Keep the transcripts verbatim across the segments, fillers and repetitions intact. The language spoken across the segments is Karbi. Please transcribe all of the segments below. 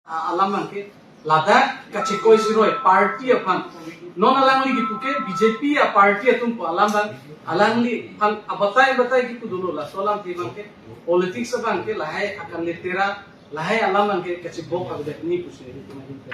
A-, alam abangke ladak kachekoi siroi party aphan. Non alangli kipu ke B J P a-party atum pu alam abang, alangliphan abatai batai kipu dolo, laso alamthe abangke politics abangke lahai akan letera, lahai alam abangke kachibok abedak ni pusi ilitum ahin pen.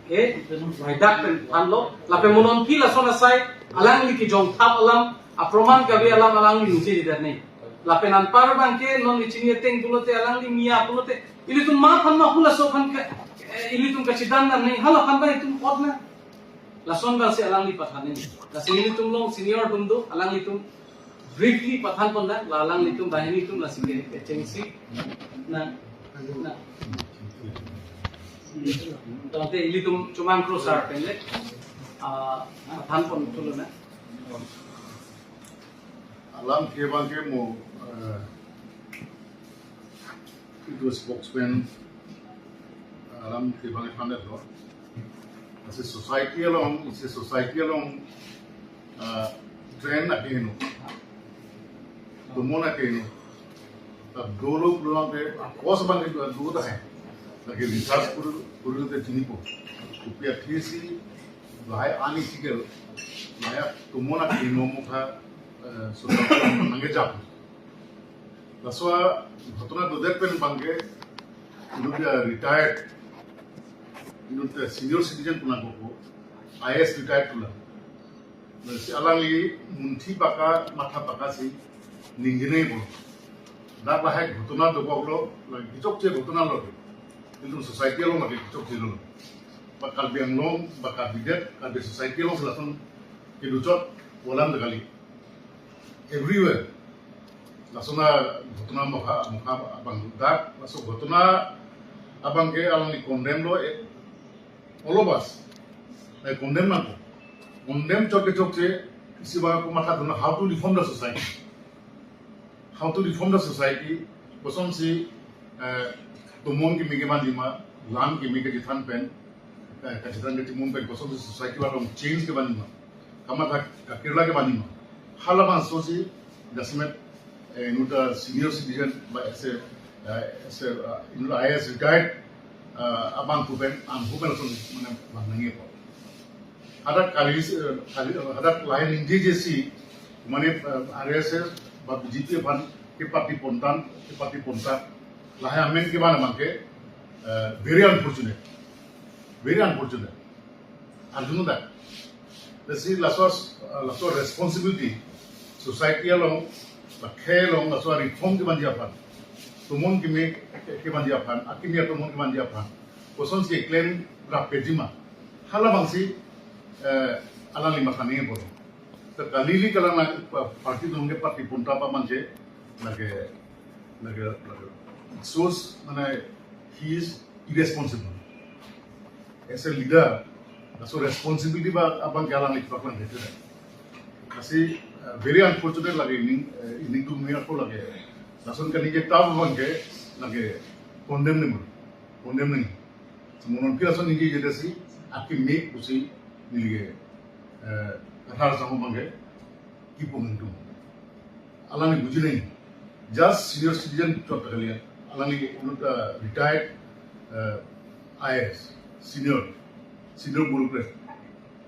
Ke, lahai dak pen thanlo, lapen mo non pi lason asai, alangli kijongthap alam, aproman kave alam alangli ningje jidat ni. Lapen anpar abangke non ichini ateng pulote alangli mia pulote, ilitum ma aphan ma hu laso aphan ke, eh, ilitum kachidam nang ni, hala aphan ba itum ot na. Lason abangsi alangli pathan ni. Lasi ilitum along senior atum do, alanglitum briefly pathan pon na, la alanglitum banghini atum lasi ke, kechengsi. Na, na. Tangte ilitum Chomang Kro sir pen le, ah, pathan pon thulo na. Alamthe abangke mo, eh, itum spokesman, alamthe abangke thanlo. Lasi society along, isi society along, eh, trend akeheno. Tomon akeheno. Ta dolo pulote, a-cause abangke do tahai. Lake research kuru, kuru te chinipo. Kopi athesi, lahai unethical, lahai tomon akeheno mukha, eh, society nangkejap. Laso a-ghotona dodet pen abangke, inut retired, inut senior citizen pu nangkokpo, I A S retired pulo. Lasi alangli munthi paka, matha paka si ningjepo. Dak lahai ghotona dokoklo, lake kechokche ghotona lo. Itum society along lake kechokche lo. Ba Karbi Anglong, ba Karbi det, Karbi society along lason kedochot pu alam ta kali. Everywhere. Lason a-ghotona mukha, mukha abang dak, laso ghotona abangke alangli condemn lo, eh, all of us. Like, condemn nangpo. Condemn chot kechokche, isi abang ako matha dun, how to reform the society. How to reform the society, kosonsi, eh, tomon kimi kevanji ma, lam kimi kachethan pen, eh, kachethan kachimum pen, kosonsi society along change kevanji ma, kamatha kakirla kevanji ma. Hala abangso si, jasemet, eh, inut senior citizen, ba as a, eh, as a, eh, inut I A S retired, eh, abang pu pen, ang pu pen lason, mane, bang nangjipo. Hadak kali, eh, kali, eh, hadak lahai ningjeje si, mane, eh, R S S ba B J P aphan kepati pontan, kepati pontan, lahai amen kevan abangke, eh, very unfortunate. Very unfortunate. Arjunu dak. Lasi laso, eh, laso responsibility, society along, ba khei along, laso reform kevanji aphan. Tomon kimi kevanji aphan, akimi atomon kevanji aphan. Kosonsi claim rapji ma. Hala abangsi, eh, alangli matha nangjipo. Ta kali ili kalang na, pa-, party atum kepati ponta pa manje, lake, lake, lake, shows, mane, he is irresponsible. As a leader, laso responsibility ba abangke alangli paklang dete. Lasi, eh, very unfortunate lake ining, eh, ining dumi ako lake. Lason kaningje ta abangke, lake, condemn nangji, condemn nangji. Mo non pi lason ningjeje dasi, akimi pusi neli ke, eh, kathar sangho abangke, kipu nangtum. Alangli buji nangji. Just senior citizen chot kalian. Alangli inut, eh, retired, eh, I A S, senior, senior bureaucrat.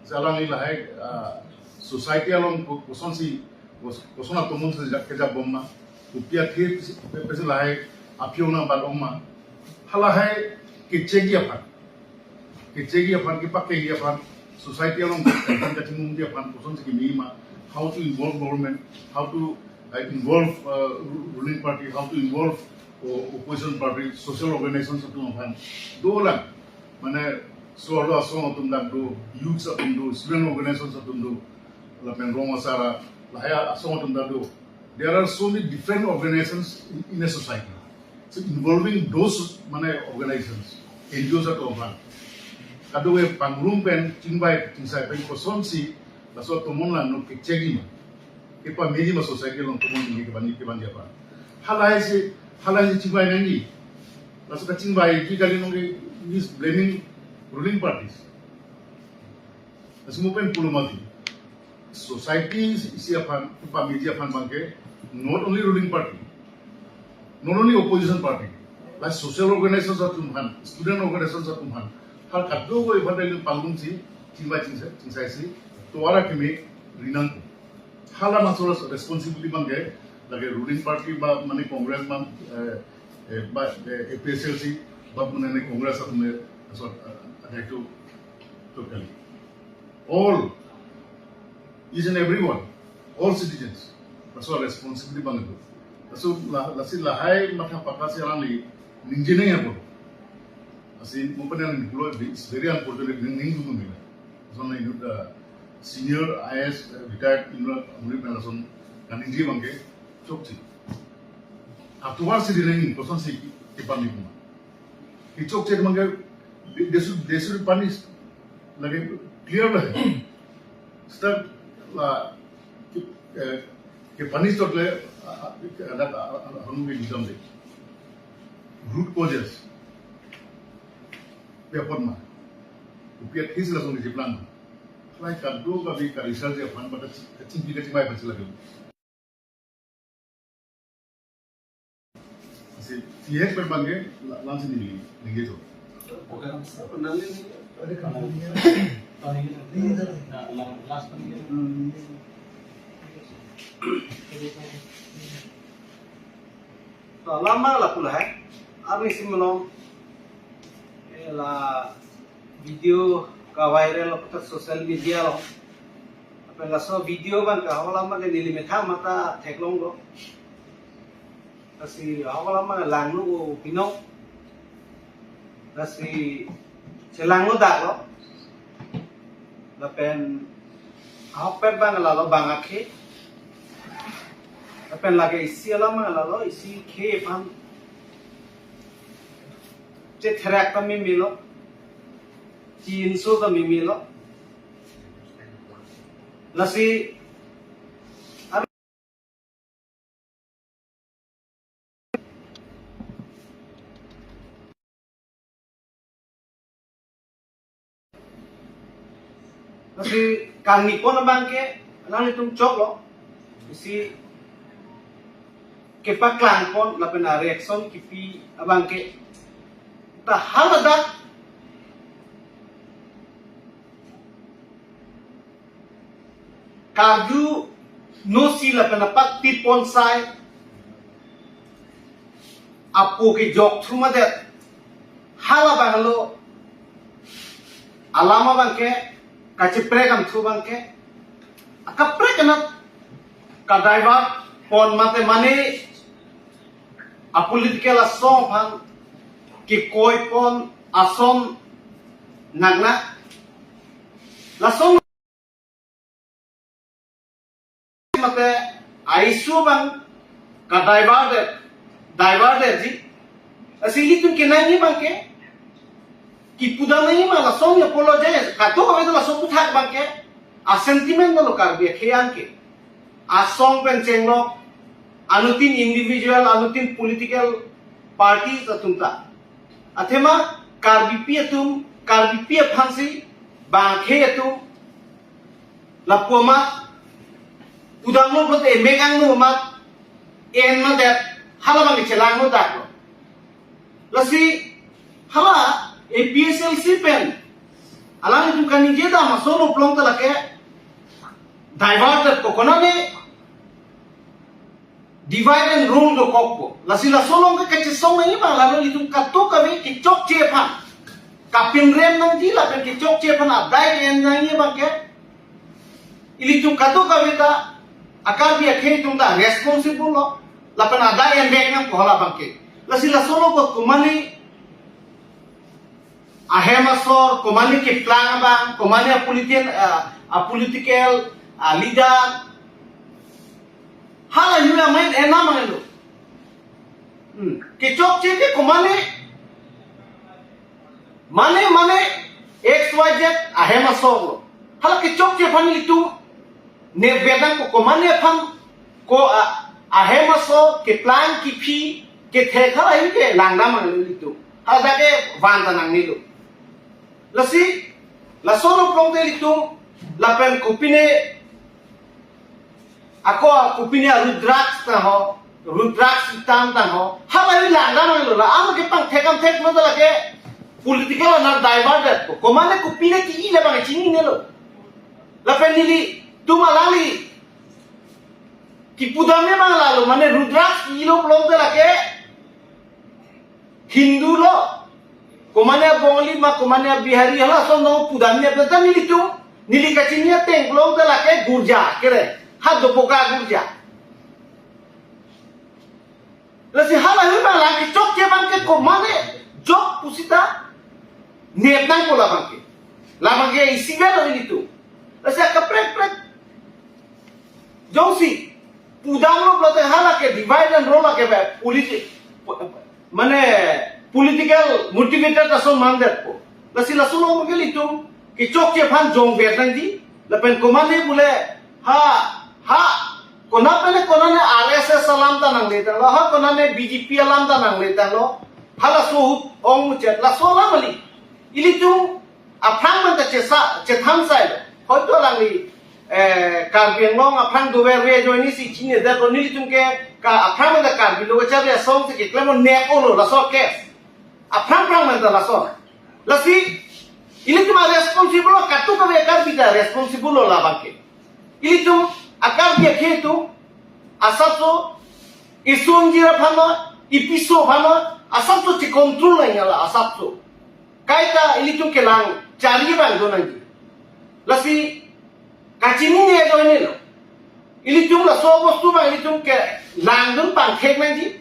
Lasi alangli lahai, eh, society along ko-, kosonsi, kos-, koson atomon si jak kejapbom ma. Kopi athe pesi, pesi lahai aphi-o nangbatbom ma. Halahai kechekji aphan. Kechekji aphan, kepakekji aphan, society along kachethan kachimumji aphan, kosonsi kimi ma, how to involve government, how to, uh, involve, uh, ru-, ruling party, how to involve o-, opposition party, social organizations atum aphan. Dolang, mane, so-arlo asong atum dak do, youths atum do, student organizations atum do, lapen rong asar, lahai asong atum dak do. There are so many different organizations in, in a society. So involving those, mane, organizations, N G Os atum aphan, kadokave pangrum pen, chingvai chingsai pen kosonsi, laso atomon la no kechekji ma, kepameji ma society along tomon ningje kevanji, kevanji aphan. Halahai si, halahai si chingvai nangji. Laso kachingvaiji kali nonke is blaming ruling parties. Lasi mo pen pulo mati. Society isi aphan, pameji aphan abangke, not only ruling party, not only opposition party, La social organizations atum aphan, student organizations atum aphan, har kadokave aphan ta ili panggung si, chingvai chingsa, chingsaisi, tovar akeme rinang. Hala masalah responsibility abangke, lake ruling party ba mane Congress ba, eh, eh, ba, eh, A P H L C ba mane Congress atum le, so, eh, ada itu totally. All, each and everyone, all citizens, laso responsibility abang itu. Laso la, lasi lahai matha paka si alangli ningje nang ya po. Lasi mo pen yang dulu, it's very unfortunate, ning, ning dulu nila. So na inut, uh, senior I A S, uh, retired inut, amuri pen lason kaningje abangke chokche. Atovar si dining kosonsi kepani kuma. Kechokche abangke, they, they should, they should punish. Lake clear lah. Start la ke, eh, kepunish tot le, ah, ah, ada, ah, ah, hanu ke jam de. Root causes. Dia pon ma. Upiat his langsung di jeplang. Lai kadokave ka research aphan pada chingki kachingvai aphan sila dulu. Si, si expert abangke, la, langsung ini, ini gitu. Lama lah pula, eh. Arni si malom, eh, la video ka viral lo, ka social media lo. Lapen laso video abang ke hako alam abang ke neli methang mata theklonglo. Lasi hako alam abang langno ko pinong. Lasi chelangno daklo. Lapen ahokpet abang lalo bang akhei. Lapen lake isi alam abang lalo isi khei aphan chetherak ta memelo. Chinso ta memelo. Lasi lasi kangni pon abang ke, nanglitum choklo. Isi kepaklang pon lapen a reaction kipi abang ke. Ta haladak karjunosi lapen apak pi pon sai apo kejok thu madet. Hala abang lo alam abang ke, kacheprek amthu abang ke, akaprek anat ka divert pon mate mane a political asong aphan kekoi pon ason nangna. Lason mate a issue abang ka diverted, diverted ji. Lasi ilitum kenangji abang ke, kipudam nangji ma lason apologize, kadokave lason puthak abang ke, a sentiment lo Karbi akhei an ke. Asong pen chenglok, anuttin individual, anuttin political parties atum ta. Athema Karbipi atum, Karbipi aphansi bang akhei atum lapu amat, pudamlo pulote emek angno amat en madet, hala abang chelangno daklo. Lasi hala A P H L C pen alanglitum kaningje dam ason oplong ta lake diverted ko, konane divide and rule dokokpo. Lasi laso along ke kachesong nangji abang lalo ilitum kadokave kechokche aphan kapinrem nangji lapen kechokche aphan adai en nangji abang ke. Ilitum kadokave ta a Karbi akhei atum ta responsible lo. Lapen adai envek nangpo hala abang ke. Lasi laso along ko komane ahem asor, komane keplang abang, komane a political, ah, a political, ah, leader. Hala hula main enam ang lo. Hmm. Kechokche ke komane, mane, mane, X Y Z ahem asor lo. Hala kechokche aphan ilitum ne bedang ko komane aphan ko a, ahem asor keplang kephi kethek hala ahin ke langdam ang lo ilitum. Hala dak ke van ta nangnelo. Lasi, laso along oplong te ilitum, lapen kopine, ako kopine aru drugs ta ho, Rudraksh itam tang ho. Hala ri langdam lo la. Ang ke pangthek-amthek lo ta lake political anar diverted ko. Komane kopine ki-i labang chininelo. Lapen nelitum alangli kipudam ne mang lalo, mane Rudraksh ilo pulote lake Hindu lo, komane Bengali ma, komane Bihari, hala ason nangpudam ne, pen ta nelitum, neli kachini ateng pulote lake girja kere, ha Dopoka girja. Lasi hala hui abang lake chokche abang ke komane jok pusita nep nangpo labang ke. Labang ke isi avelo nelitum. Lasi akaprek-prek jongsi pudamlo pulote hala ke divide and rule ke ba politi-, mane political motivated ason mandetpo. Lasi laso along ke nelitum kechokche aphan jongver nangji, lapen komane bule ha, ha, konat pen konane R S S alam ta nangletanglo, ha konane B J P alam ta nangletanglo, halaso ahut ong muchet, laso alam kali. Ilitum aphrang pen ta chesa, chethan sailo. Hoito alangli, eh, Karbi Anglong aphrang dover ve ajoine si chinine det, nelitum ke ka aphrang pen ta Karbi lo kacharli asong si keklem nep-olo laso case. Aphrang aphrang pen ta laso. Lasi ilitum a-responsible lo, kadokave a-Karbi ta responsible lo labang ke. Ilitum a-Karbi akhei atum asapso isongjir aphan lo, ipiso aphan lo, asapso che-control nangji la asapso. Kaita ilitum kelang chari abang do nangji. Lasi kachinine ajoinelo. Ilitum laso abostu abang ilitum kelangdun pangthek nangji.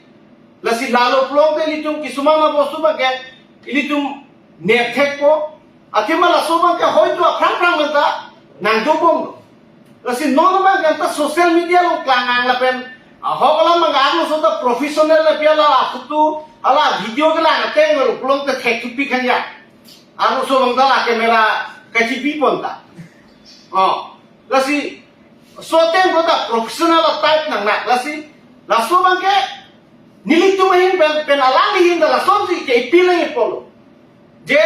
Lasi lalo pulote ilitum kisuman abostu abang ke ilitum nepthekpo. Athema laso abang ke hoito aphrang aphrang pen ta nangdobomlo. Lasi non abang ke anta social media along klangnang lapen ahok alam abang arloso ta professional lapen hala photo, hala video kelang ateng lo pulote thekthupik hanya. Arloso abang ta la camera kachipipon ta. Oh, lasi so ateng lo ta professional type nangnak, lasi laso abang ke nelitum ahin pen, pen alangli ahin ta lasonsi ke-appeal nangji pulo. Je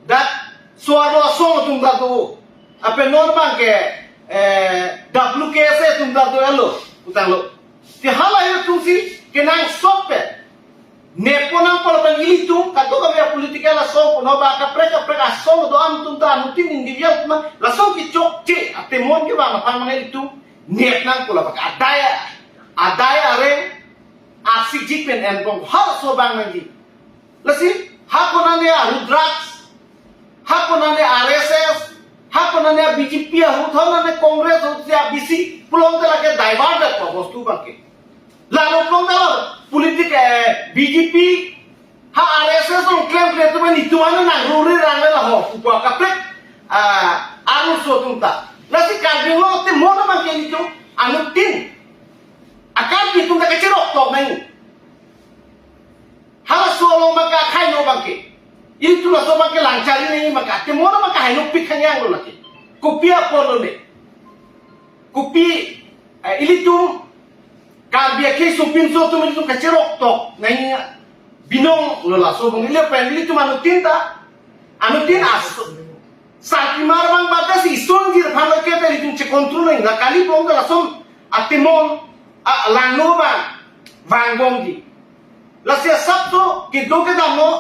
dak so-arlo asong atum ta do, lapen non abang ke, eh, W K S A atum ta do elo, putanglo. Te hala atumsi kenangsot pen neppo nangpo lapen ilitum kadokave a-political asong punon ba kaprek kaprek asong do-an atum ta anuttin individual atum lason kechokche atemon kevang aphan mane ilitum nep nangpo labang ke adai, adai areng asikjik pen enbom halaso abang nangji. Lasi ha konane a-Rudraksh, ha konane R S S, ha konane B J P ahut, ha konane Congress ahut si a-B C pulote lake diverted po abostu abang ke. Lalo pulote la politik, eh, B J P ha R S S along klemkle atum ilitum an nangruri rangle laho pu kaprek, ah, arloso atum ta. Lasi Karbi Anglong atemon abang ke ilitum anuttin a-Karbi atum ta kacheroktok nangji. Halaso along abang ke akhai no abang ke. Ilitum laso abang ke lang chari nangji abang ke. Atemon abang ke hainopik hanyang lo lake. Kopi apotlo ne. Kopi, eh, ilitum Karbi akhei sopinso atum ilitum kacheroktok nangji binong lo laso abang. Ili pen ilitum anuttin ta, anuttin as-, sarpimar abang bata si isongjir aphan lo ke ta ilitum che-control nangji. La kali pulote lason atemon, a, langno abang vangbomji. Lasi asapso kedo kedam lo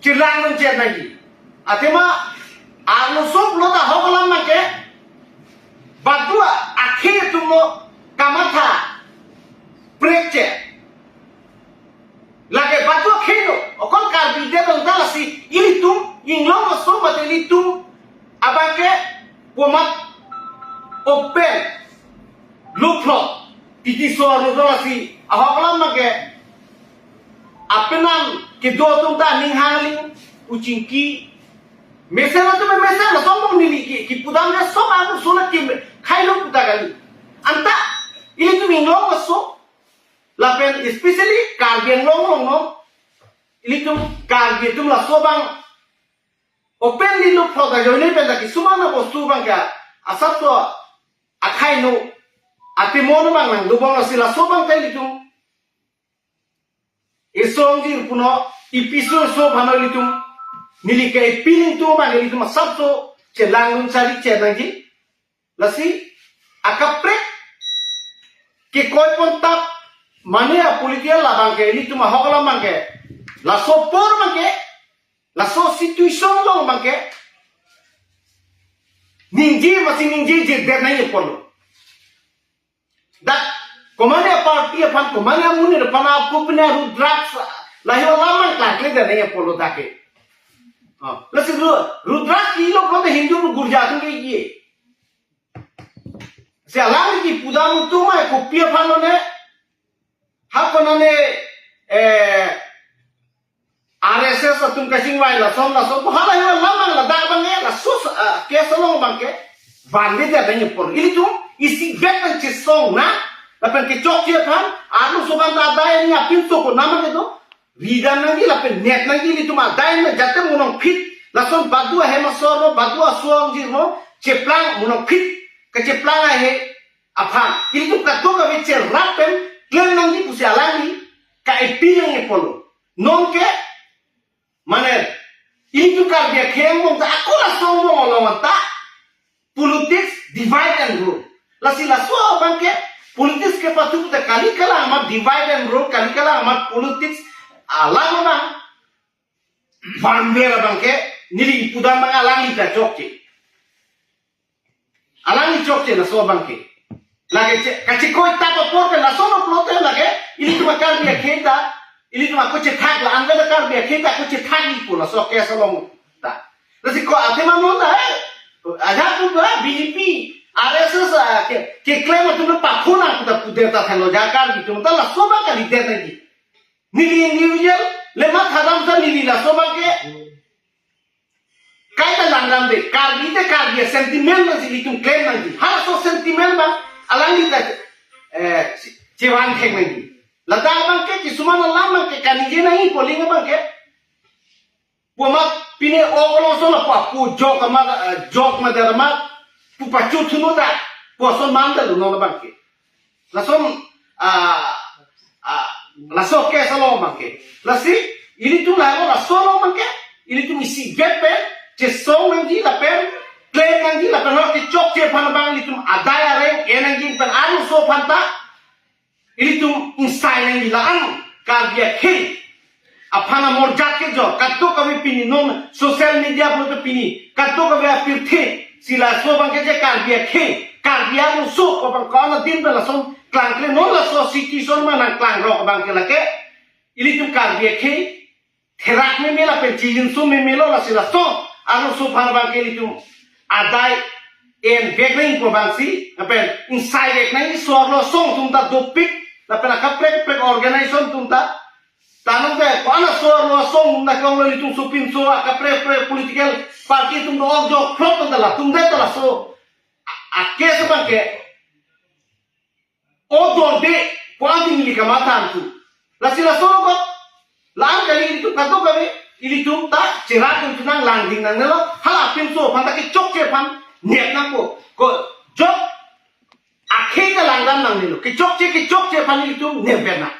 chelang nangji nangji. Athema arloso pulote ahok alam abang ke baduakhei atum lo kamatha prekche. Lake baduakhei lo, okon Karbi det anta lasi ilitum Inglong aso mate ilitum abang ke komat open luphlot titi so arlo do lasi ahok alam abang ke apenang kedo atum ta aning hangling uchingki mesen atum mesen asong bong neli ke kipudam le song atum sona ke khailo puta kali. Anta ilitum Inglong aso lapen especially Karbi Anglong along no ilitum Karbi atum laso abang openly luphlot ajoine pen ta kisuman abostu abang ke asapso akhai no atemon abang nangdobom lasi laso abang ta ilitum isongjir punon ipiso so aphan ilitum neli ke-appealing atum abang ilitum asapso chelang lun chari che nangji. Lasi akaprek kekoi pon tap, mane a political labang ke, ilitum ahok alam abang ke, laso apor abang ke, laso situation along abang ke, ningje masi ningjejedet nangji apotlo. Dak, komatne party aphan, komatne amonit aphan, ako pina Rudraksh, lahei alam abang klangkledet nangji apotlo dak ke. Oh, lasi Ru-, Rudraksh kilo pulote Hindu girja atum ke ye. Si alangli kipu dam atum ai kopi aphan lone, ha konane, eh, R S S atum kachingvai lason lason, hala hua alam abang ladak abang eh, laso, ah, case along abang ke, vanvedet nangji apot. Ilitum, isibet nangchesong na, lapen kechokche aphan, arloso aphan ta adai ni apinso ko nama kedo, ridam nangji lapen nep nangji ilitum adai na jate monongphit, lason badu ahem asor mo, badu aso angjir mo, cheplang monongphit, kacheplang ahe aphan. Ilitum kadokave cherap pen klem nangji pusi alangli ka-appeal nangji apotlo. Non ke, mane, ilitum Karbi akhei angbong ta ako laso angbong along ta politics divide and rule. Lasi laso abang ke politics kepathu ta kali kalang amat divide and rule, kali kalang amat politics alam abang vanver abang ke neli kipu dam abang alangli ta chokche. Alangli chokche laso abang ke. Lake che, kachekoi tap apor ke laso lo pulote lake, ilitum a Karbi akhei ta, ilitum ako chethak la, anke la Karbi akhei ta ako chethak-ipo laso case along ta. Lasi ko athema non ta, eh, ajat tu ba B J P, R S S, ah, ke, keklem atum paphun nang ta pudet ta thanlo ja Karbi atum ta laso abang kalidet nangji. Neli individual le mathadam sa neli laso abang ke kaita langdamde, Karbi te Karbi sentiment abang si ilitum klem nangji. Halaso sentiment abang alangli ta, eh, si, chevan thek nangji. Ladak abang ke kisuman alam abang ke kaningje nangji poling abang ke. Pu amat pine okolong so lapu apu jok amat, eh, jok madar amat pu pachu thuno ta pu ason mandal non abang ke. Lason, ah, ah, laso case along abang ke. Lasi, ilitum lahelo laso along abang ke, ilitum isibet pen chesong nangji lapen, klem nangji lapen, hor kechokche aphan abang ilitum adai areng en nangji pen arloso aphan ta, ilitum ingsai nangji la-an Karbi akhei aphan amorjak kejor, kadokave pini non social media pulote pini, kadokave apirthe si laso abang ke je Karbi akhei, Karbi arloso abang ko-an adin pen lason klangkle non laso situation ma nangklangrok abang ke lake, ilitum Karbi akhei therak meme lapen chijinso memelo lasi laso arloso aphan abang ke ilitum adai en vek nangji pu abang si, lapen ingsai vek nangji, so arloso atum ta dopik, lapen akaprek kaprek organization atum ta, tanong te ko-an so arloso atum ta kong lo ilitum sopinso akaprek kaprek political party atum do ok jok phlot atum ta latum det ta laso a, a case abang ke o dorde ko-an neli kamatha thu. Lasi laso lo ko, la-an kali ilitum kadokave, ilitum ta cherap atum nang langding nangnelo, hala apinso aphan ta kechokche aphan nep nangpo. Ko jok akhei ta langdam nangnelo, kechokche kechokche aphan ilitum nepver nang.